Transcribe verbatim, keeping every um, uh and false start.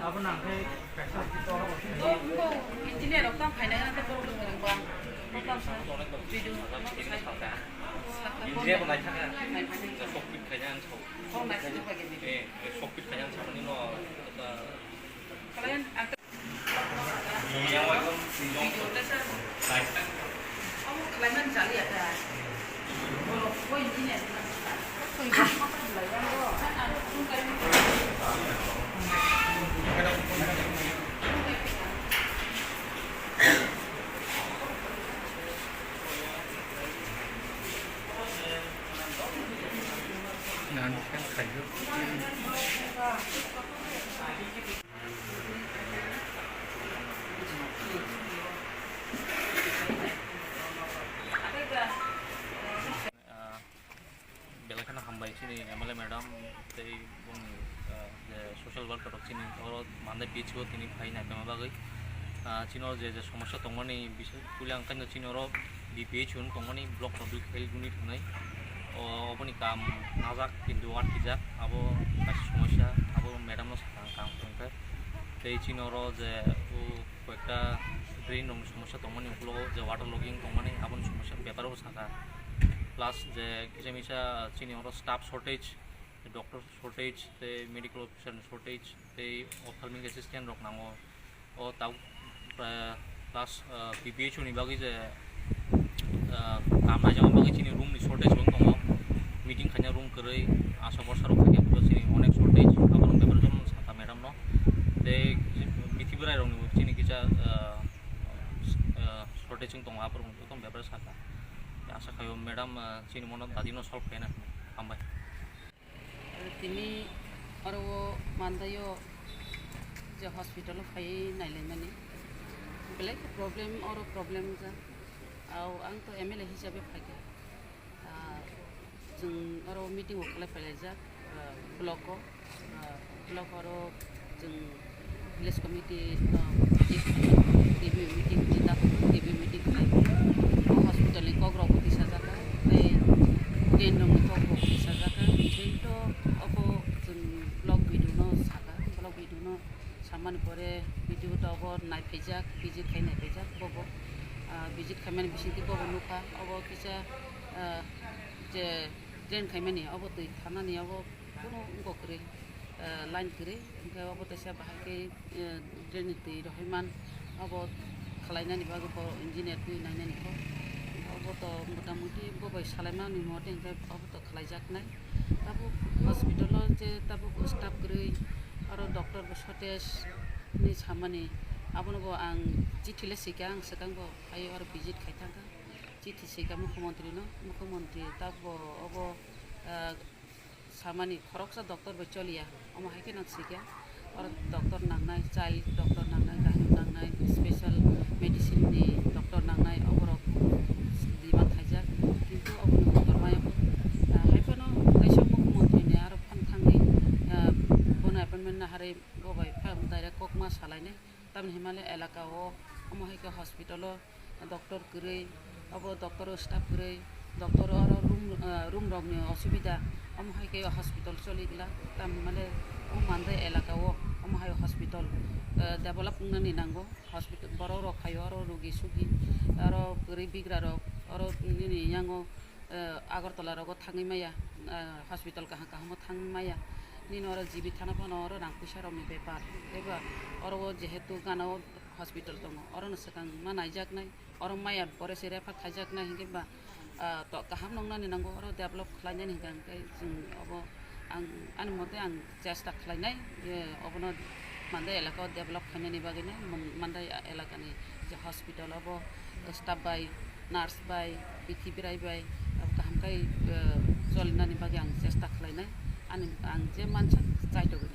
Abo nang khe kaisa engineer rok tamo phaina hwnba borok rok ba. Engineer bo naithaka. Naithaka. Sok phit khaina ang sao. Sok naithaka ba gini. Eh, sok phit khaina ang sao ni no. Kalian ang Ah, belai kheno hambai chini M L A madam tei bongni, ah, je social worker rok chini oro mande pitch o tini phai naipaima bagwi. Ah, chini oro je je somosya tongmani bising puila ang khaino chini oro B P H O tongmani block public health unit hwnwi. O, oboni kam najak kintu wathijak abo kaisa somosya abo madam no sakha ang kam tongkhe. Tei chini oro je o koyekta drain rokni somosya tongmani, ukulogo je water logging tongmani, aboni somosya bepar bo sakha. Plus je kisa misa chini oro staff shortage, doctor shortage, tei medical officer ni shortage, tei ophthalmic assistant rok nango. O tabuk, eh, plus, eh, P P H O ni bagwi je, eh, kam naijak bagwi chini room ni shortage bo tongo. Meeting khaina room kwrwi, asha bwrsa rok khaikhe chini onek shortage, abo rok bepar jono sakha madam no. Tei bithi bwrai rokni bo chini kisa, eh, eh, shortage wng tongo, aphuru joto bepar sakha. Asa khaio madam, eh, chini mono dadi no solve khaina hinwi. Hambai. Tini oro o Mandai o je hospital o phai nailaimani belai khe problem, oro problem wngkha. Au, ang to M L A hisabe phaikha. Ah, chwng oro meeting o khlai phailaijak, ah, block o, ah, block oro chwng village committee, ah, meeting, K B meeting, K B meeting khlai. O hospital ni kok rok bo tisajak, tei drain rok ni kok rok bo tisajak. Kintu obo chwng block B D O no saka, block B D O no samani pore B D O to obo nai phaijak, visit khai nai phaijak, bobo, ah, visit khaimani bisingtwi bobo nukha, obo kisa, ah, je drain khaimani, obo twi thanani, obo kunu wngkok kwrwi, ah, line kwrwi, hwnkhe obo teisa bahai khe, ah, drain ni twi rohorman, obo khwlainani bagwi bo engineer twi nainani kho, obo to mota moti bo bai salaimani mote hwnkhe obo to khwlaijaknai. Tabuk hospital o je tabuk staff kwrwi, aro doctor bo shortage hinwi samani, abono bo ang chithi le swikha, ang swkang bo phaiwi oro visit khai thangkha, chithi swikha mukhyamantri no, mukhyamantri tabuk bo obo, ah, samani khoroksa doctor bai choliya, omo hai khe nang swikha. Oro doctor nangnai, child doctor nangnai, gynae nangnai, special medicine ni doctor nangnai, oborok demand khaijak. Kintu obono kotor maya bo, ah, hai phano kaisa mukhyamantri ni aro phano thangwi, ah, bono appointment naharwi bo bai phano direct kokma salainai. Tamoni hinmale elaka o omo hai khe hospital o doctor kwrwi, obo doctor o staff kwrwi, doctor oro room, ah, room rok ni osubida, omo hai khe hospital choli glak. Tamoni hinmale o Mandai elaka o omo hai hospital, ah, develop wngnani nango. Hospital borok rok phaio oro rugi sugi, aro kwrwi bigra rok oro nini yango, eh, Agartala rogo thangwi maya, eh, hospital kaham kaham o thangwi maya. Nini oro G B thana phano oro rang puisa rokni bepar. Eba oro o jehetu gana o hospital tongo, orono swkang ma naijaknai, oro maya pore se refer khaijaknai, hinkhe ba, ah, to kaham nongnani nango, oro develop khlainani hinkhe, hinkhe chwng obo ang, ani mote ang chesta khlainai, je obono Mandai elaka o develop khainani bagwino, Mandai elakani je hospital obo staff bai, nurse bai, bithi bwrai bai, abo kaham khai, eh, cholinani bagwi ang chesta khlainai. Ani, ang je mansa chaitogwi